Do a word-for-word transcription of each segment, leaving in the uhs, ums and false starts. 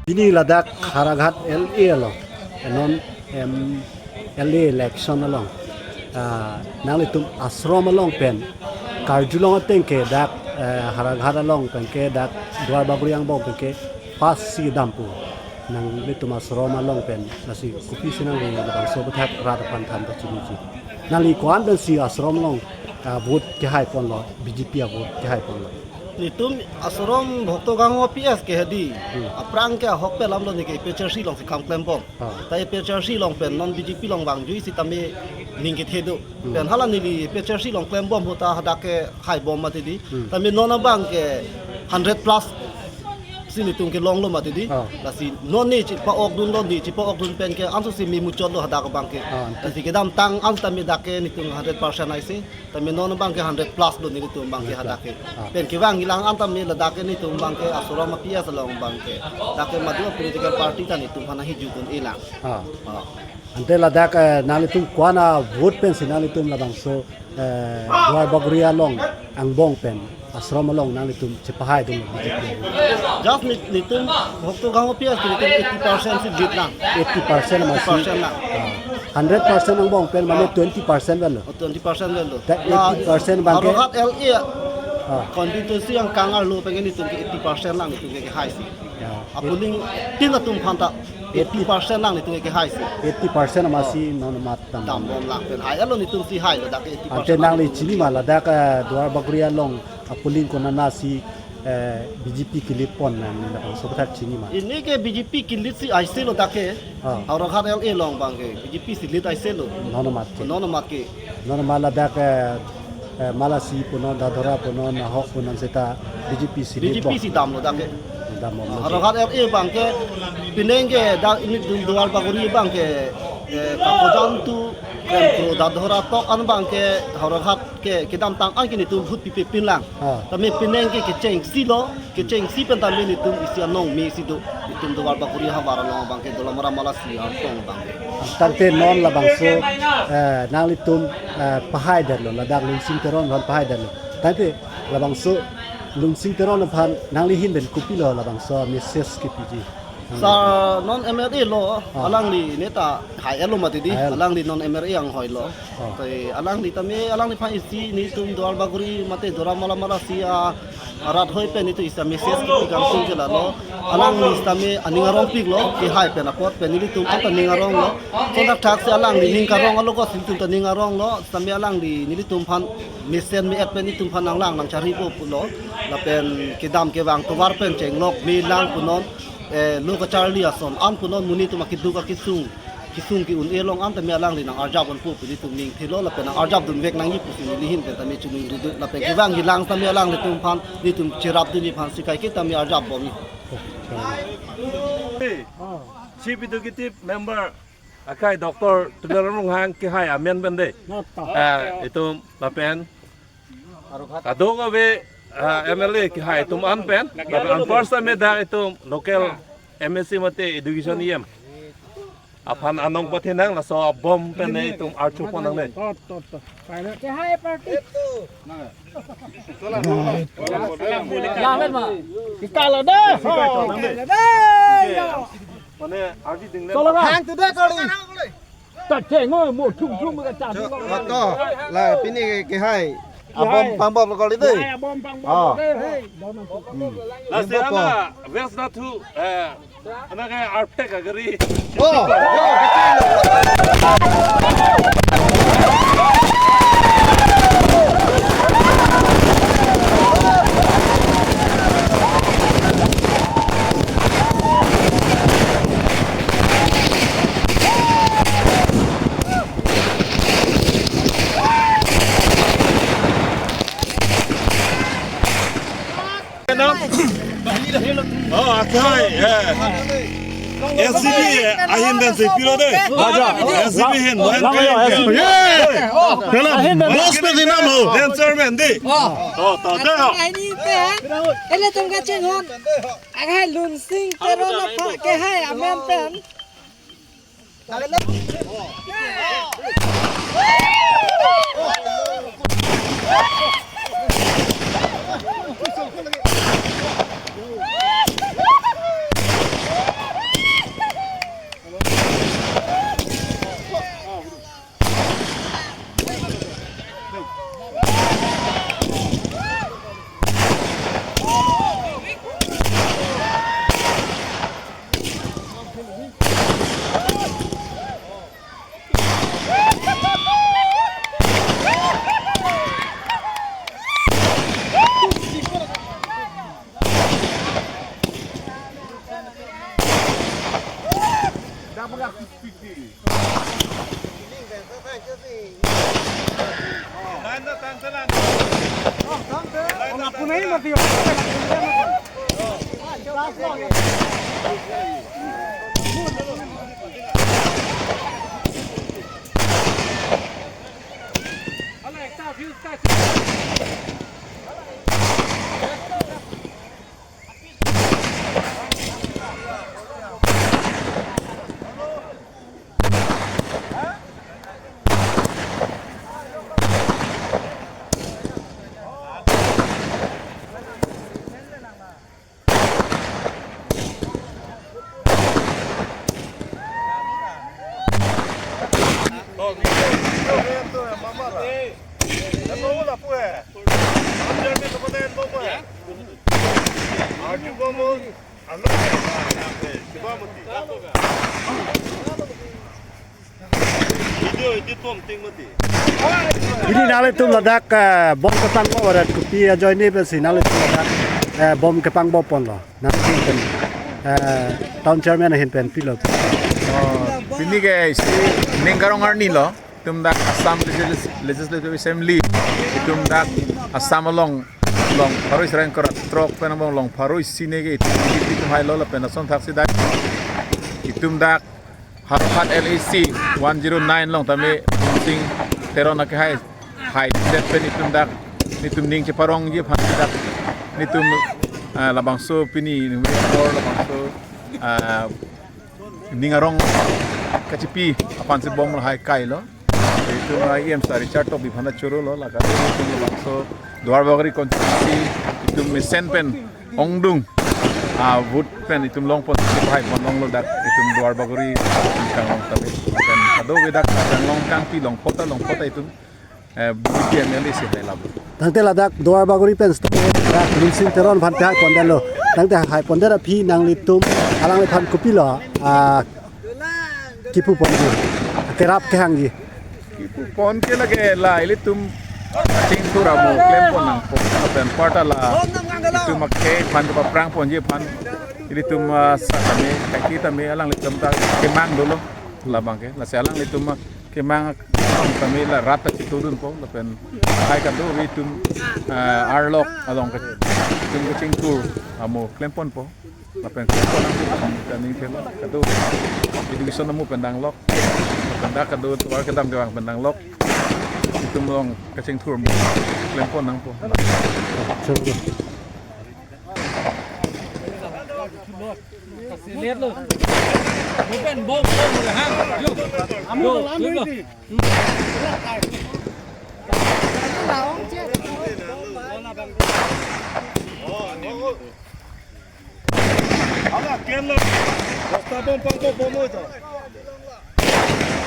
Pini ladak Howraghat L A along, non M L A election along, ah, nanglitum ashram along pen karjulong ateng ke dak, eh, Howraghat along pen ke dak Duar Bagori angbong pen ke first si dampo. Nanglitum ashram along pen lasi kopisi nangli labangso aputhak rat aphan than pachini ji. Nangli ko-an pensi ashram along, ah, vote kehai ponlo, B J P avote kehai ponlo? Netum ashram Bhakto Gangho P S ke hedi. Hmm. Aphrang ke ahok pe lam lo neke A P H L C alongsi kam klembom. Ah. Ta A P H L C along pen non B J P along vangjui sitame ning kethe do. Hmm. Pen hala neli A P H L C along klembom ahut ta hadak kehai bom mati di. Hmm. Tame non abang ke hundred plus si netum kelonglo mati di. Ah. Lasi non ne chepa-okdunlo, ne chepa-okdun pen ke ansose me muchotlo hadak abang ke. Ah, ante. Lasi kedamtang an tame dak ke netum hundred percent aisi. Tame non abang ke hundred plus lo netum abang ke hadak ke. Ah. Pen kevang ilang an tame ladak ke netum abang ke ashram a P S along abang ke. Dak ke madu a political party ta netum aphan hijukun ilang. Ah. Ah. Ante ladak, eh, nanglitum ko-an avote pensi nanglitum labangso, eh, Duar Bagori along angbong pen ashram along nanglitum chepahaidun B J P? Just nit-, netum Bhakto Gangho P S netum eighty percent si lead lang. Eighty percent masi. Eighty percent lang. Ah. Hundred percent angbong pen mane twenty percent avelo. Oh, twenty percent avelo. Ta la eighty percent abang ke Howraghat L A, ah, constituency angkang arlo pen netum ke eighty percent lang netum ke kehaisi. Ya. Apolling tin atum aphan ta eighty percent lang netum ke kehaisi. Eighty percent masi, oh, non mat dam. Dambom lang pen hailo netum si hailo dak eighty percent. Ante nangli chini ma ladak, eh, Duar Bagori along apolling konatsi, eh, B J P ke-lead pon nangli labangso aputhak chini ma? Pini ke B J P ke-lead si aisi lo dak ke. Ah. Howraghat L A along abang ke B J P si lead aisi lo. Non mat ke. Non mat ke. Non ma ladak, eh, eh, Malasi punon, Dadhora punon, Nahok punon seta B J P si lead. B J P bom. Si damlo dak ke. Dambom. Ah, lo. Howraghat L A abang ke pining ke dak netum Duar Bagori abang ke, eh, Kakojan tu, Kremkro, Dadhora tok an abang ke Howraghat ke kedamtang an ke netum vote pipe pinlang. Ah. Tame pining ke kechengsi lo, kechengsi pen tame netum isi anong me si do, netum Duar Bagori havar along abang ke Dolamara Malasi artong abang ke. Tangte non labangso, eh, nanglitum, eh, pahaidetlo, ladak Lunsing Teron aphan pahaidetlo. Tangte labangso Lunsing Teron aphan nangli ahin pen kopilo labangso message kepiji? Sir, non M L A lo, ah, alangli neta hailo mati di, hailo. Alangli non M L A anghoi lo. Oh. Tai alangli tame, alangliphan isi netum Duar Bagori mate Dolamara Malasi a, arat hoi pen netum isi message kepi kangtung ke lalo. Alangli sitame aning arongpiklo, kehai pen apot pen nelitum anta ning aronglo. Konat thak si alangli ning karong alo ko si netum ta ning aronglo. Sitame alangli nelitum aphan mesen me-et pen netum aphan nanglang nangcharhipo pulo. Lapen kedam kevang tovar pen chenglok me lang punon, eh, lo kacharli ason an punon, monit atum akeduk akesung, kesung ke-un-e along an tame alangli nang-arjap unpo pu netum ning thilo lapen nang-arjap dunvek nangji pusi neli ahin pen tame choningri do lapen kevang hilang tame alanglitum aphan netum cherapdunji aphan si kaike tame arjapbom. Chief Executive Member akai Doctor Tuliram Ronghang kehai amen pen de. Nota. Eh, itum lapen kadokave, ah, M L A kehai atum an pen, lapen anparsa me dak itum local M A C mate education E M aphan anong pathenang, laso abom pen itum archupon nangne. To, to, to. Kehai party. Kita lo deh. Mane ardi ding le. Tolong, ah. Hang tu deh kali. Ta cheng o, mo thum thum ka cham. Cho, to, la pini ke, kehai. Abom pangbom lo kali dei. Kehai abom pangbom lo dei. Ah. Hey. Hmm. La se ama, wes na thu, eh, ana ke artek agari. Oh, oh, kecil. Oh, akhai, eh. S G B, eh, ahin dan se pilo de. Aja. S G B hin, S G B hin. Ahin dan. Boss pe dinam ho. Dan chairman de. Oh, to, to. Aini pen. Ilitum kachinghon. Akhai Lunsing Teron aphan kehai amen pen. Pini nanglitum ladak, eh, bom kepangbo, barat kopi ajoine pensi nanglitum ladak, eh, bom kepangbo ponlo. Nangtum pen, eh, town chairman ahin pen pilo. Oh, pini ke isi Ning Karong arni lo. Itum dak Assam Legis-, Legislative Assembly. Itum dak Assam along, along pharo isi ra ingkoi ra throk pen along pharo isi neke itum, itum hailo lapen ason thaksi dak. Itum dak Howraghat L A C one zero nine along tame Sing Teron akehai haidet pen itum dak, itum ning cheparongji aphan dak, itum, ah, labangso pini, itum labangso, ah, ning arong kachipi aphansi bom lahai kailo. Itum, ah, E M sir Richard Tokbi aphan choro lo, laga itum labangso Duarbagori constituency itum mesen pen ongdung, ah, vote pen itum longpon si pahai pon longlo dak itum Duarbagori kangkang along tame. Pen kadokave dak kangkang along kangpi along kota along kota itum, eh, B J P M L A si hai labo. Tangte ladak Duarbagori pen sto dak Lunsing Teron aphan pehai pondetlo. Tangte hai pondet aphi nanglitum alangliphan kopilo, ah, kipu ponji, kerap kehangji. Kipu pon ke lake la ilitum kachingthur amo klempon nangpo, lapen parta la itum akhei aphan kepaprang ponji aphan ilitum, ah, sar tame, kaike tame alanglitum ta kemang dolo labang ke. Lasi alanglitum, ah, kemang tame la rat ta chitudunpo lapen hai kadokave itum, ah, arlok along ke itum kachingthur amo klemponpo. Lapen klempo nang itum ta ning thelo kado education amo pen danglok. Lapen dak kado tovar kedam kevang pen danglok. Itum along kachingthur amo klempon nangpo. Ala, ken lo. Basta bom pang bom bom oi to.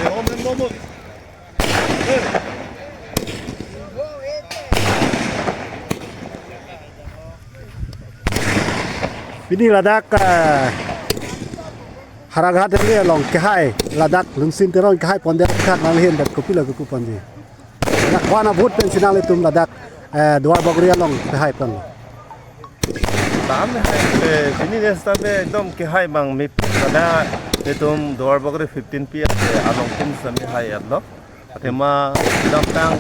Eh, hom bom bom. Eh. Pini ladak, eh, Howraghat L A along kehai, ladak Lunsing Teron kehai pondet khat nanghin dat kopilo kipu ponji. Ladak ko-an avote pensi nanglitum ladak, eh, Duarbagori along pehai pon? Tame hai, eh, pini ne tame ekdom kehai abang mip pada itum Duarbagori fifteen P S along pin tame hai-etlo. Athema damtang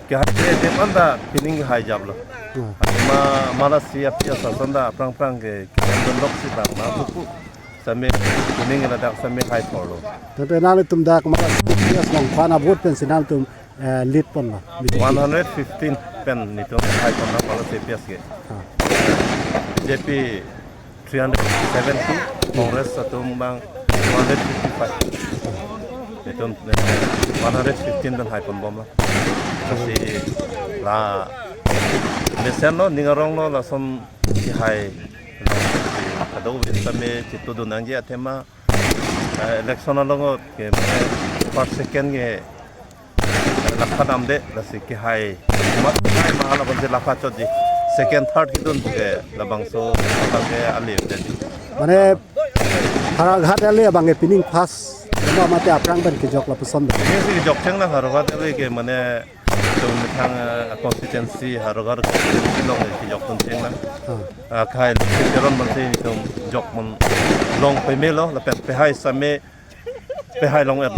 kehai ke teman ta pining hai japlo. Hmm. Athema mala si api asasan ta aphrang aphrang ke kehai dun lok si bang ma pupu. Tame pining ladak tame hai porlo. Tangte nanglitum dak mala si api asong ko-an avote pensi nanglitum, eh, lead ponlo? One hundred fifteen pen netum hai ponlo mala si api as ke. Ah. B J P three hundred seventy, Congress atum abang two hundred fifty-five. Itum, eh, one hundred fifteen pen hai pon bomlo. Lasi la mesen lo, ning arong lo, lason kehai lo, kadokave tame chitudun nangji athema, eh, election along ke, eh, first second ke lakha damde, lasi kehai. Mat kehai ma ala bonsi lakha chotji. Second, third kedun ke labangso abang ke ali de. Mane Howraghat L A abang ke pining first, ma mate aphrang pen kejok lapuson da. Ini si kejok cheng na Howraghat L A ke mane itum methang, eh, constituency Howraghat constituency along kejok tun cheng na. Ah. Ah, kehai Lunsing Teron abangsi itum jok mon long pemelo lapen pehai tame pehai long-et.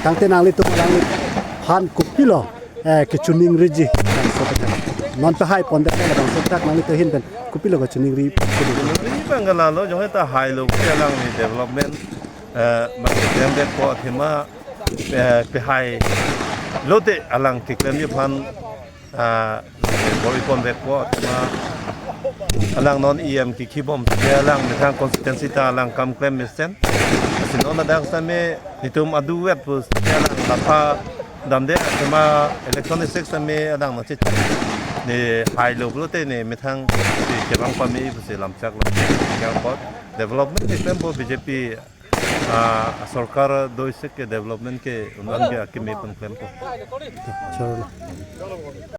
Tangte nanglitum alangliphan kopilo Eh, kechiningri ji. Non pehai pon det labangso athak nanglitum ahin pen kopilo kechiningri? Ri bang ke lalo, jong ta hailo ke alangli development, eh, ma keklem det ko athema, eh, pehai lote alang keklemji aphan, ah, bor-i pon det ko athema alang non E M kekhi bom si alang methang constituency ta alang kam klem mesen. Si non ladak sitame netum adu vet pu si alang lapha damde athema election ni sek sitame alang nangchechak. Ne hailo pulote ne methang si kevang pame pusi lamchak lo. Yang pot development ni klem po B J P, ah, sorkar do-ik sek ke development ke undan ke akimi pen klem po. Chalo.